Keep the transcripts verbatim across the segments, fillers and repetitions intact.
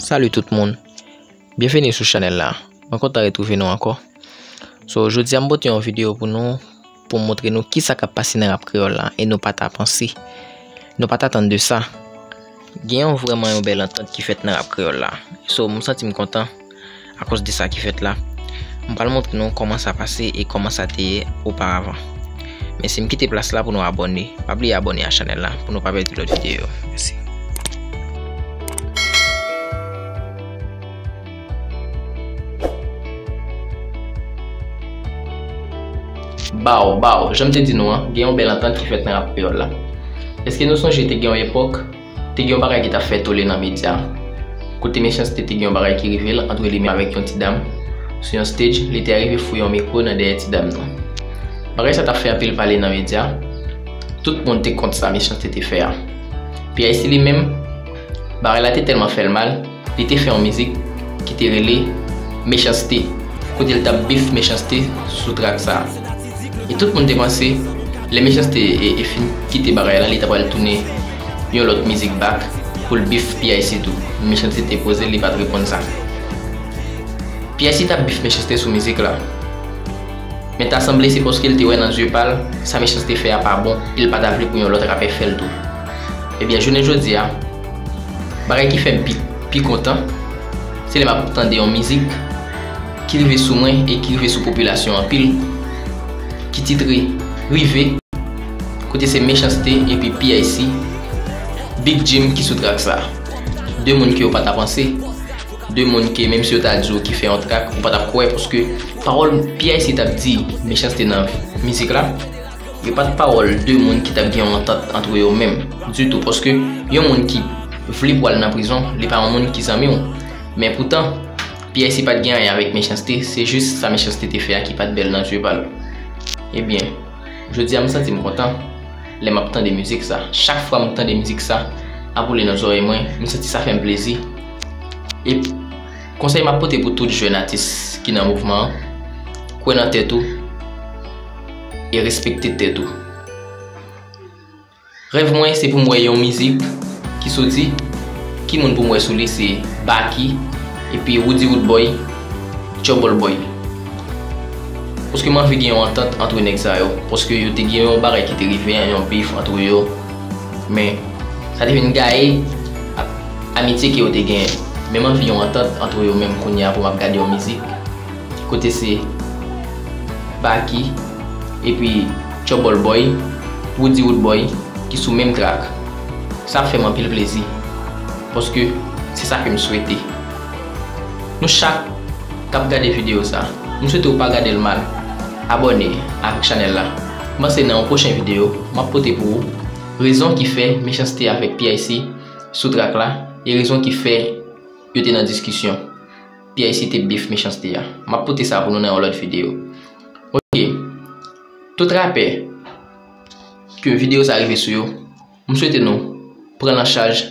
Salut tout moun. Byenveni sou chanèl la. Mwen kontan retwouve nou ankò. So, jodi a m pote yon videyo pou nou, pou m montre nou kisa k ap pase nan rap kreyòl la e nou pa ta panse. Nou pa t atann de sa. Gen yon vrèman yon bèl antant ki fèt nan rap kreyòl la. So, m santi m kontan akoz de sa ki fèt la. M pral montre nou kòman sa pase e kòman sa te ye oparavan. Men si m kite plas la pou nou abòne, pa bliye abòne a chanèl la pou nou pa pèdi lòt videyo yo. Mèsi. Baw, baw, jan m te di nou an, gen yon bèl antant ki fèt nan rap kreyòl la. Èske nou sonje te gen yon epòk, te gen yon bagay ki t ap fè tole nan medya, kote Mechanste te gen yon bagay ki rive l antre li menm avèk yon ti dam sou yon stage, li te arive fouye yon mikwo nan dèyè ti dam nan. Bagay sa t ap fè anpil pale nan medya, tout moun te kont sa Mechanste te fè a. P I C li menm, bagay la te tèlman fè l mal, li te fè yon mizik ki te rele Mechanste, kote l t ap beef Mechanste sou trak sa. E tout moun te panse, lè Mechanste e, e fin kite bagay la, li ta pral tounen yon lòt mizik back pou l beef P I C tou. Mechanste te poze l, li pa t reponn sa. P I C t ap beef Mechanste sou mizik la. Men ta sanble se paske l te wè nan zye pa l, sa Mechanste fè a pa bon, e l pa ta vle pou yon lòt rapè fè l tou. Ebyen, jounen jodi a, bagay ki fè m pi, pi kontan, se lè m ap tande yon mizik ki rive sou mwen e ki rive sou popilasyon anpil, ki titre Rive, kote se Mechanste epi P I C, Big Jim ki sou trak sa. De moun ke w pa ta panse, de moun ke menm si yo ta di w ki fè yon trak, ou pa t ap kwè, paske pawòl P I C t ap di Mechanste nan mizik la, yo pa t pawòl de moun ki t ap gen yon antant antre yo menm, ditou, paske yon moun ki vle pou al nan prizon, li pa yon moun ki zanmi w. Men poutan, P I C pa t gen anyen avèk Mechanste, se jis sa Mechanste te fè a ki pa t bèl nan zye pa l. Ebyen, jodi a m santi m kontan lè m ap tande mizik sa. Chak fwa m tande mizik sa ap woule nan zòrèy mwen, m santi sa fè m plezi. E konsèy m ap pote pou tout jèn atis ki nan mouvman an, kwè nan tèt ou e respekte tèt ou. Rèv mwen se pou m wè yon mizik ki soti, ki moun pou m wè sou li se Baky, epi Roody Roodboy, Trouble Boy. Paske m anvi gen yon antant antre nèg sa yo, paske yo te gen yon bagay ki te rive, yon beef antre yo. Men, sa te vin gaye a-, amitye ke yo te genyen. Men m anvi yon antant antre yo menm kounye a pou m ap gade yon mizik. Kote se Baky, epi Trouble Boy, Roody Roodboy, ki sou menm trak. Sa ap fè m anpil plezi, paske se sa ke m swete. Nou chak k ap gade videyo sa, m swete w pa gade l mal. Abòne ak chanèl la. M panse nan yon pwochen videyo, m ap pote pou ou rezon ki fè Mechanste avèk P I C sou trak la, e rezon ki fè yo te nan diskisyon. P I C te beef Mechanste a. M ap pote sa pou nou nan yon lòt videyo. Ok. Tout rapè ke videyo sa rive sou yo, m swete nou pran l an chaj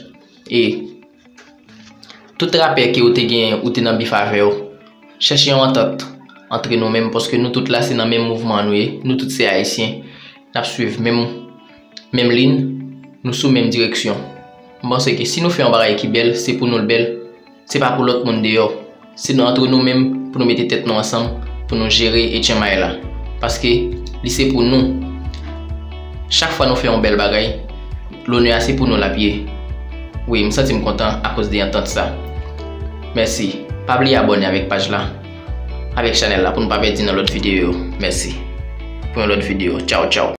e tout rapè ke ou te gen, ou te nan beef avè yo, chèche yon antant antre nou menm, paske nou tout la se nan menm mouvman an nou ye, nou tout se ayisyen, n ap swiv menm, menm liy, nou sou menm direksyon. M panse ke si nou fè yon bagay ki bèl, se pou nou l bèl, se pa pou lòt moun deyò. Se nou antre nou menm pou nou mete tèt nou ansanm, pou nou jere etchenmay la. Paske li se pou nou. Chak fwa nou fè yon bèl bagay, lonè a se pou nou l ap ye. Wi, m santi m kontan akoz de antant sa. Mèsi. Pa bliye abòne avèk paj la, avèk chanèl la, pou nou pa pèdi nan lòt videyo yo. Mèsi. Pou yon lòt videyo. Tchaw, tchaw.